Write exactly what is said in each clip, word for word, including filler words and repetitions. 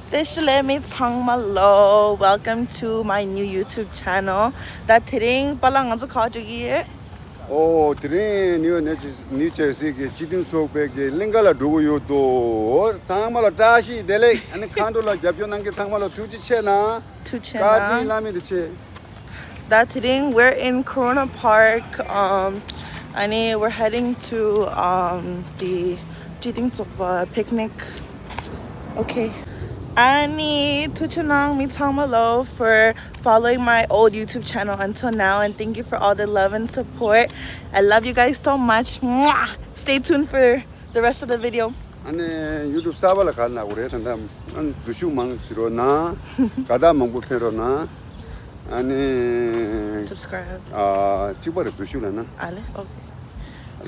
བཀྲ་ཤིས་བདེ་ལེགས་མི་ཚང་མ་ལོ། Welcome to my new YouTube channel. ད་དེ་རིང་པཱ་ལགས་ང་ཚོ་ག་པར་འགྲོ་གི་ཡོད། ཨོ། དེ་རིང་ནིའུ་ནིའུ་ཇར་སི་གི་སྤྱི་མཐུན་ཚོགས་པའི་གི་གླིང་ག་ལ་འགྲོ་གི་ཡོད་དོ། ཚང་མ་ལ་བཀྲ་ཤིས་བདེ་ལེགས། ཨ་ནི་མཁའ་འགྲོ་ལ་རྒྱབ་སྐྱོར་གནང་མཁན་ཚང་མ་ལ་ཐུགས་རྗེ་ཆེ་གནང་། ཐུགས་རྗེ་ཆེ་གནང་། བཀའ་དྲིན་བླ་མེད་དུ་ཆེ། ད་དེ་རིང་we're in Corona Park. Um, ཨ་ནི་we're heading to, um, the སྤྱི་མཐུན་ཚོགས་པ་picnic. Okay. ཨ་ནི་ཐུགས་རྗེ་གནང་མི་ཚང་མ་ལོ་for following my old YouTube channel until now, and thank you for all the love and support. I love you guys so much. Mwah! Stay tuned for the rest of the video. ཨ་ནི་ཡུ་ཊུབ་གསར་པ་ལ་ག་རེ་གནང་དགོས་རེད་ད་ལྟ། ཨ་ནི་འཛུལ་ཞུགས་མང་ཞིག་རོགས་གནང་། དགའ་རྟགས་མང་པོ་འཕེན་རོགས་གནང་། ཨ་ནི་subscribe. ཨ། གཅིག་པ་རེད། འཛུལ་ཞུགས་ལབ་ན། ཨ་ལེ། Okay.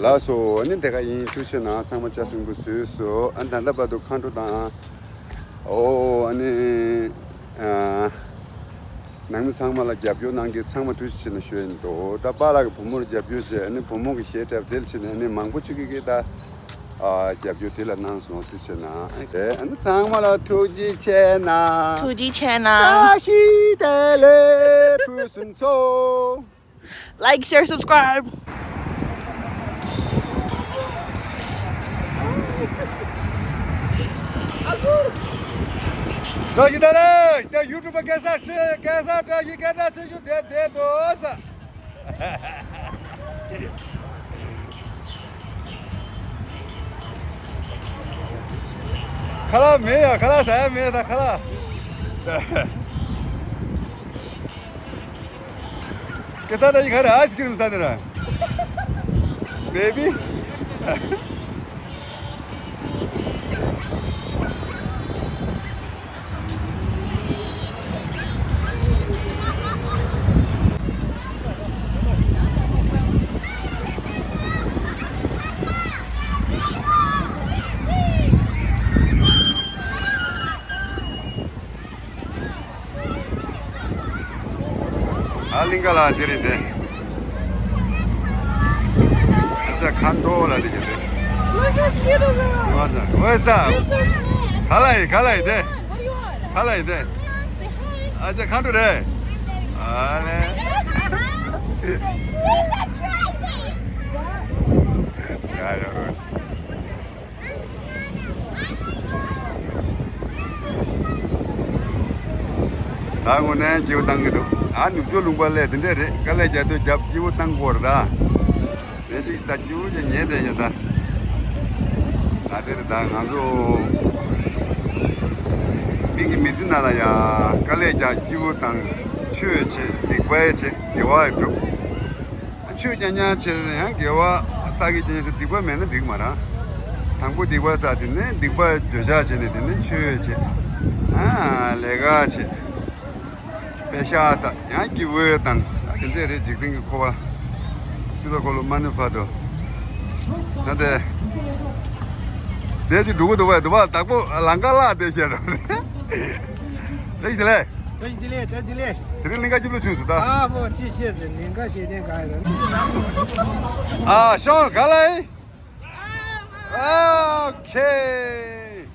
ལགས་སོ། ཨ་ནི་དེ་ག་ཡིན། ཐུགས་རྗེ་གནང་། ཚང་མ་ལྕགས་སྲིན་པོ་བཟོས་སོ། ཨ་ནི་ད་ལྟ་བར་དུ་མཁའ་འགྲོ་དང་། ཨོ། ཨ་ནི། ཨ། ནང་མི་ཚང་མ་ལ་རྒྱབ་སྐྱོར་གནང་མཁན་ཚང་མ་ཐུགས་རྗེ་ཆེ་ན་ཞུ་ཡིན་དོ། ད་པཱ་ལགས་ཀྱི་བུ་མོར་རྒྱབ་སྐྱོར་བྱས། ཨ་ནི་བུ་མོ་གི་གཞས་འཁྲབ་དེ་ལ་བྱས་ནས། ཨ་ནི་མང་པོ་ཅིག་གིས་ད། ཨ། རྒྱབ་སྐྱོར་དེ་ལ་གནང་སོང་། ཐུགས་རྗེ་ཆེ་གནང་། ཨ་ནི་ཚང་མ་ལ་ཐུགས་རྗེ་ཆེ་གནང་། ཐུགས་རྗེ་ཆེ་གནང་། བཀྲ་ཤིས་བདེ་ལེགས་ཕུན་སུམ་ཚོགས། Like, share, subscribe. བཀྲ་ཤིས་བདེ་ལེགས། ད་ཡུ་ཊུབ་པ་སྐལ་བཟང་ཆེ། སྐལ་བཟང་བཀྲ་ཤིས། སྐད་གྲགས་ཆེ་ཞུ་བསྡད་བསྡད་འདུག་ས། ཁ་ལག་མེད་ཡ། ཁ་ལག་ཟ་ཡ་མེད་ད། ཁ་ལག་སྐད་གྲགས་ཆེ་ག་རེ། ཨའི་སི་ཀི་རིམ་ཟ་ནི་ར། བེ་བི། ཨ། གླིང་ག་ལ་འདི་རེད་དེ། ཨ་ཅག་མཁའ་འགྲོ་ལ་འདི་གི་དེ། Look how cute is it? What's that? What's that? This is ག་ལ་ཡིན། ག་ལ་ཡིན་དེ། What do you want? ག་ལ་ཡིན་དེ། Say hi. ཨ་ཅག་མཁའ་འགྲོ་རེད། ཨ་ལེ། Teacher, try me. ཡ་ཡ། ད་དངོས་གནས་སྐྱིད་པོ་བཏང་གི་འདུག་ཨ། ནུབ་ཕྱོགས་ལུང་པ་ལས་དེ་འདྲས་རེད། དཀའ་ལས་རྒྱག་དུས་རྒྱབ་སྐྱིད་པོ་བཏང་དགོས་རེད་ད། དེ་ཅིག་ད་སྐྱིད་པོ་ཅིག་ཉལ་བསྡད་ཡོད་ད། ད་དེ་རེད་ད། ང་ཚོ་མི་གི་མི་ཚེ་ནང་ལ་ཡ་དཀའ་ལས་རྒྱག། སྐྱིད་པོ་བཏང་། ཆོས་བྱེད། སྡིག་པ་བྱེད། དགེ་བ་སྒྲུབ། ཆོས་རྐྱང་རྐྱང་བྱས་ན་ཡང་དགེ་བ་བསགས་ཀྱི་རྐྱེན་ཚེ་སྡིག་པ་མེད་ན་འགྲིག་མ་རེད། དང་པོ་སྡིག་པ་བསགས། དེ་ནས་སྡིག་པ་བརྗོད་བྱ་བྱས་ནས། དེ་ནས་ཆོས་བྱེད། ཨ། ལས་ཀ་བྱེད། པེ་ཤག་བསགས། ཡང་སྐྱིད་པོ་བཏང་། ཨ། དེ་འདྲས་རེད། འཇིག་རྟེན་གྱི་འཁོར་བ། སྲིད་པ་འཁོར་ལོ་མ་ནུབ་བར་དུ། ད་དེ་དེ་ཅིག་འགྲོ་གི་འདུག་པས། འདུག་པ། བདག་པོ་ལམ་ཁ་བརླག་བསྡད་བཤད་རོགས། བཀྲ་ཤིས་བདེ་ལེགས། བཀྲ་ཤིས་བདེ་ལེགས། བཀྲ་ཤིས་བདེ་ལེགས། དེ་རིང་གླིང་ག་སྐྱིད་པོ་བྱུང་སོང་ད། ཨ་ཧོ། ཅི་བཤད་ཟེར། གླིང་ག་ཞེ་ལྡན་ག་ཡོད། ཨ། ཤོང་ག་ལ་ཡིན། ཨོ་ཁེ།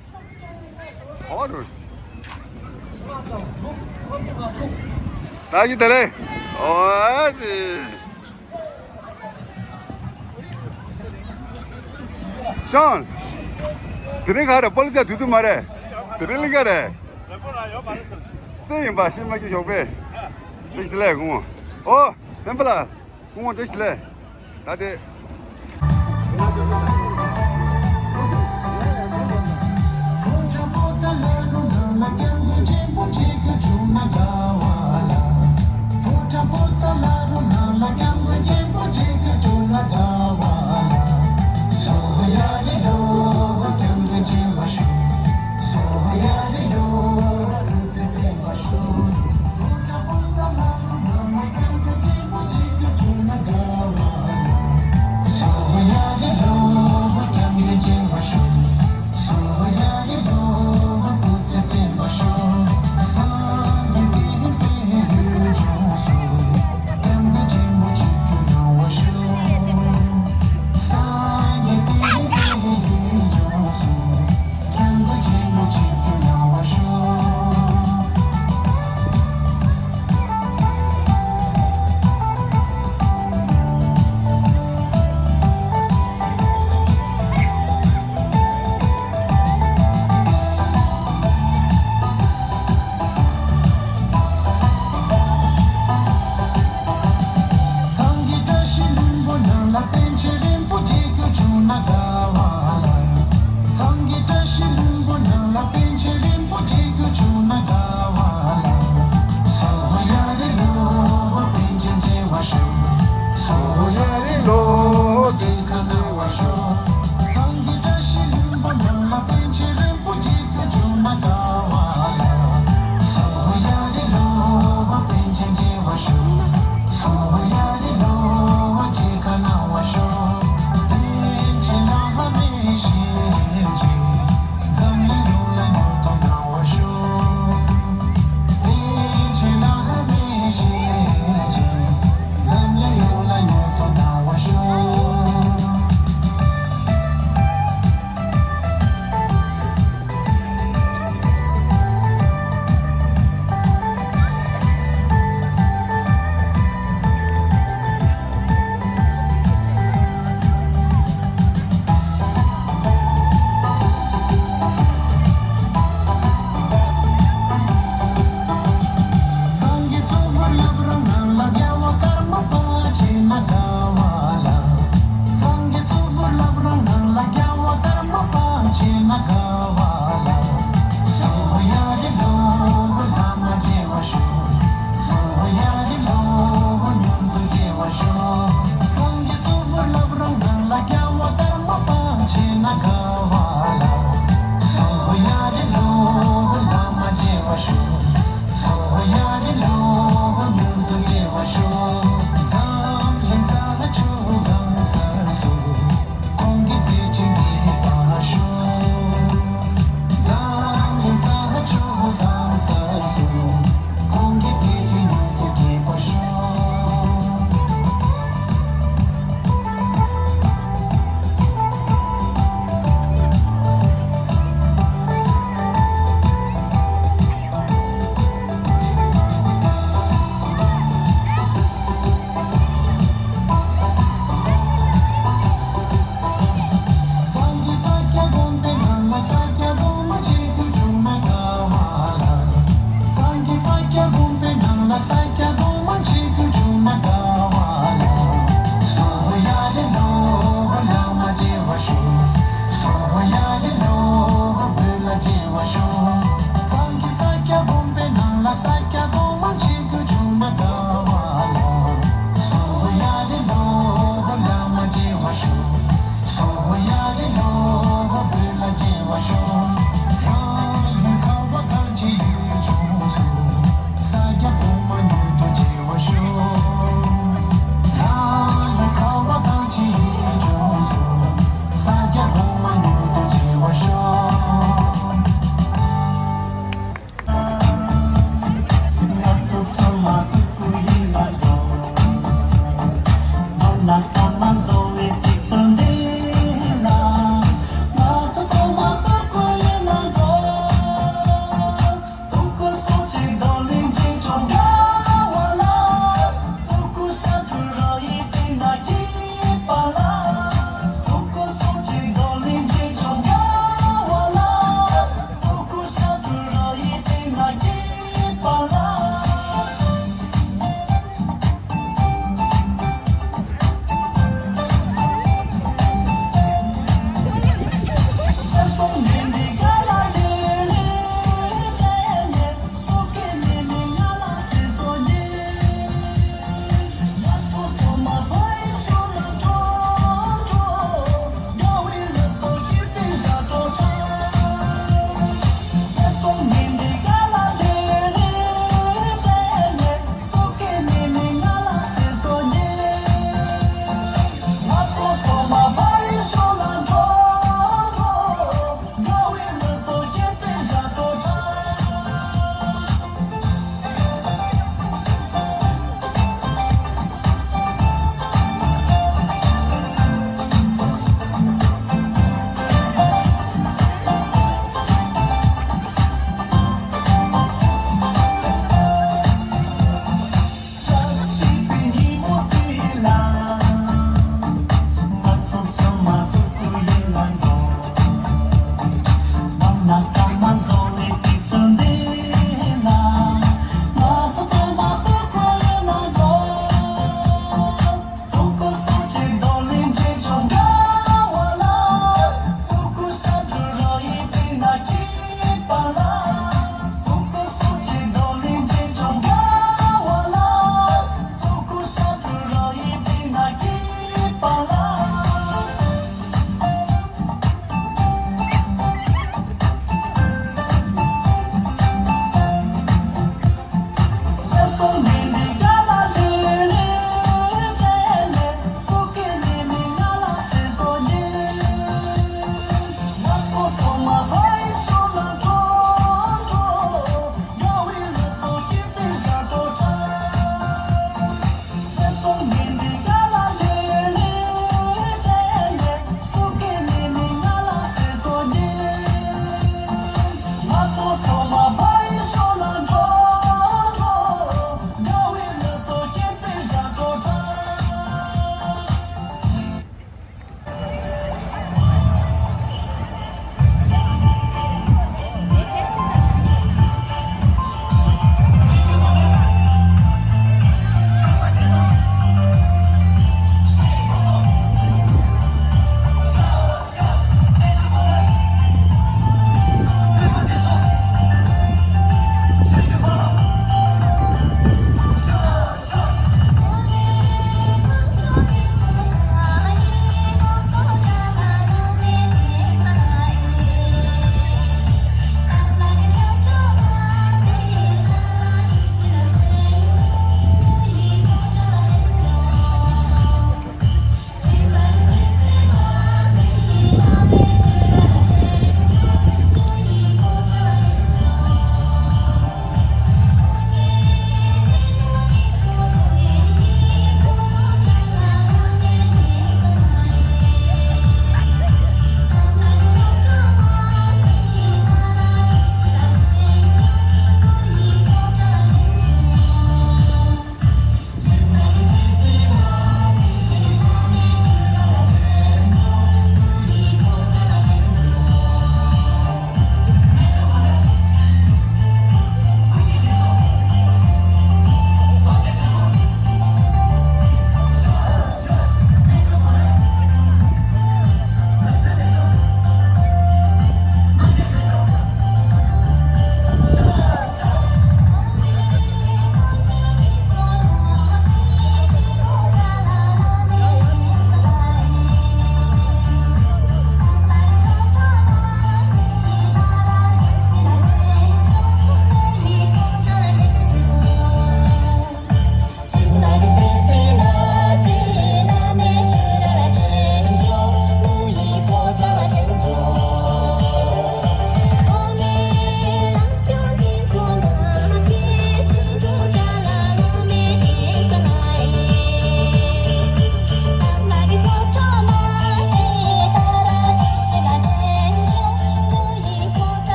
ཧོ་རུ། བཀྲ་ཤིས་བདེ་ལེགས། ཨོ་ཨ་ཙི། ཤོང་། དེ་རིང་ག་རེ། སྤོ་ལོ་རྒྱག་དུས་ཚོད་མ་རེད། དེ་རིང་གླིང་ག་རེད། རྩེ་ཡིན་པ། ཤེས་མ་གི་ཞོགས་པས། བཀྲ་ཤིས་བདེ་ལེགས་སྐུ་ངོ། ཨོ། སྨན་པ་ལགས། སྐུ་ངོ་བཀྲ་ཤིས་བདེ་ལེགས། ད་དེ། པཎ་ཆེན་རིན་པོ་ཆེ་ཁྱོད་བྱུང་ན་དགའ་བ་ལ། སོ་ཡ་རེ་ལོ། པཎ་ཆེན་མཇལ་བར་ཤོག་སོ་ཡ་རེ་ལོ། མཇལ་ཁ་གནང་བར་ཤོག་སངས་རྒྱས་བཀྲ་ཤིས་ལྷུན་པོ་ནང་ལ་པཎ་ཆེན་རིན་པོ་ཆེ་ཁྱོད་བྱུང་ན་དགའ་བ་ལ། སོ་ཡ་རེ་ལོ། པཎ་ཆེན་མཇལ་བར་ཤོག་སོ་ཡ་རེ་ལོ། མཇལ་ཁ་གནང་བར་ཤོག་པཎ་ཆེན་བླ་མའི་ཞལ་མཇལ། འཛམ་གླིང་ཡོངས་ལ་མྱུར་དུ་གནང་བར་ཤོག་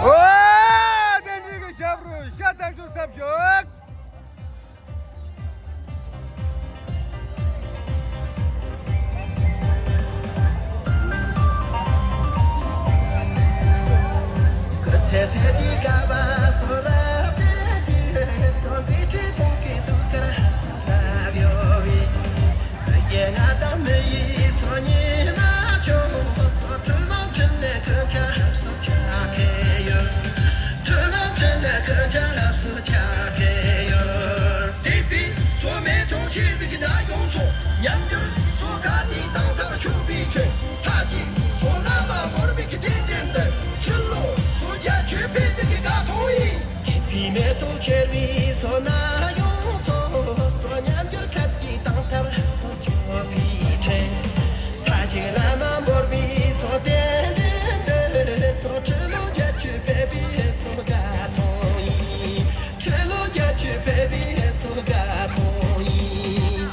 ཨོ། བསྟན་འཛིན་གྱི་ཞབས་བྲོ་ཤ་སྟག་ཤོག་སྟག་ཤོག་མེ་ཏོག་ཆེར་བའི་སོ་ན་ཡོངས་ཚོགས་སོ་ཉམས་འགྱུར་ཁབ་ཀྱི་དང་ཐབས་སོ་ཆོག་པའི་ཕྲེང་། མཐའ་གཅིག་བླ་མ་འབོར་བའི་སོ་བསྟན་འཛིན་འདི་སོ་ཁྲི་ལོ་བརྒྱད་ཅུ་ཕེབས་པའི་སོ་དགའ་ཐོང་ཡིན། ཁྲི་ལོ་བརྒྱད་ཅུ་ཕེབས་པའི་སོ་དགའ་ཐོང་ཡིན།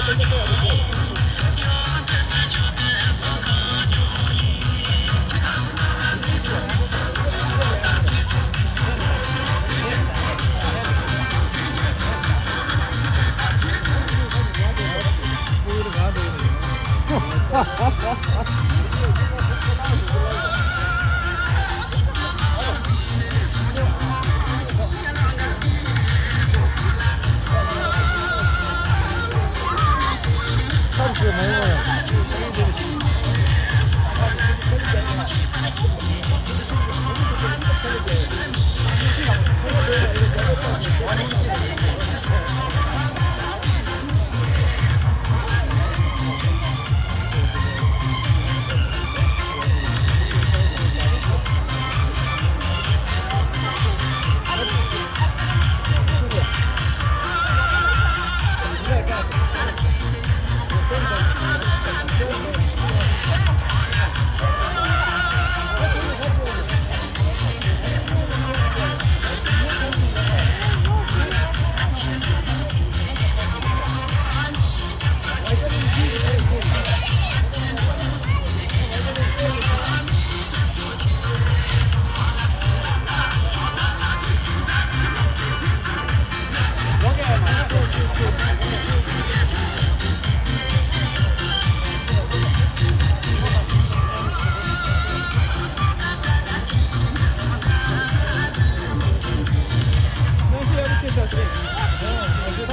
གནམ་གཤིས་ཡག་པོ་ཆེ་ཤག་ཟེར།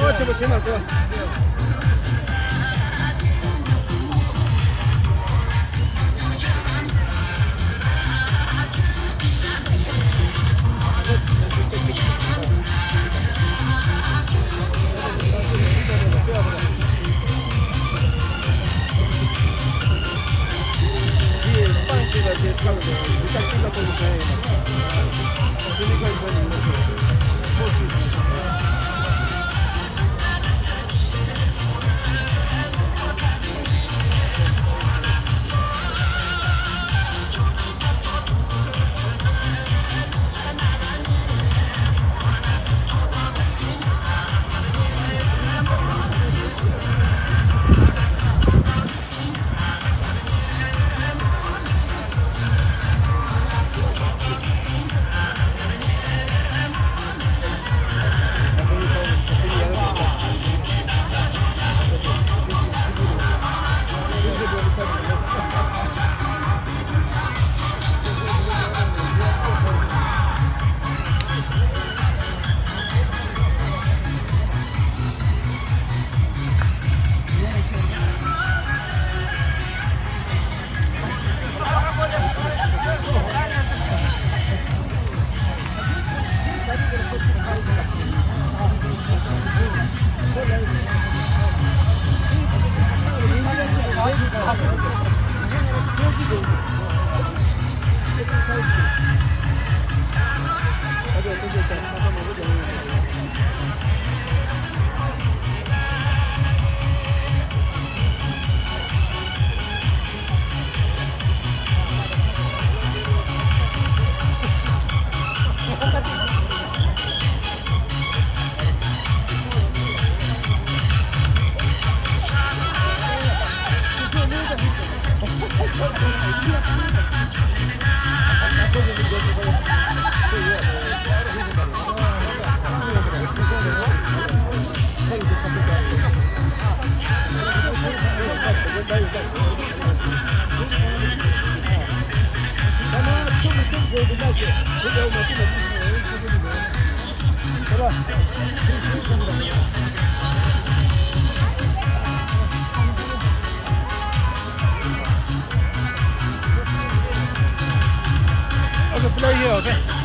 ཚ་བ་ཆེན་པོ་བྱེད་མ་སོང་། Okay, play here, okay?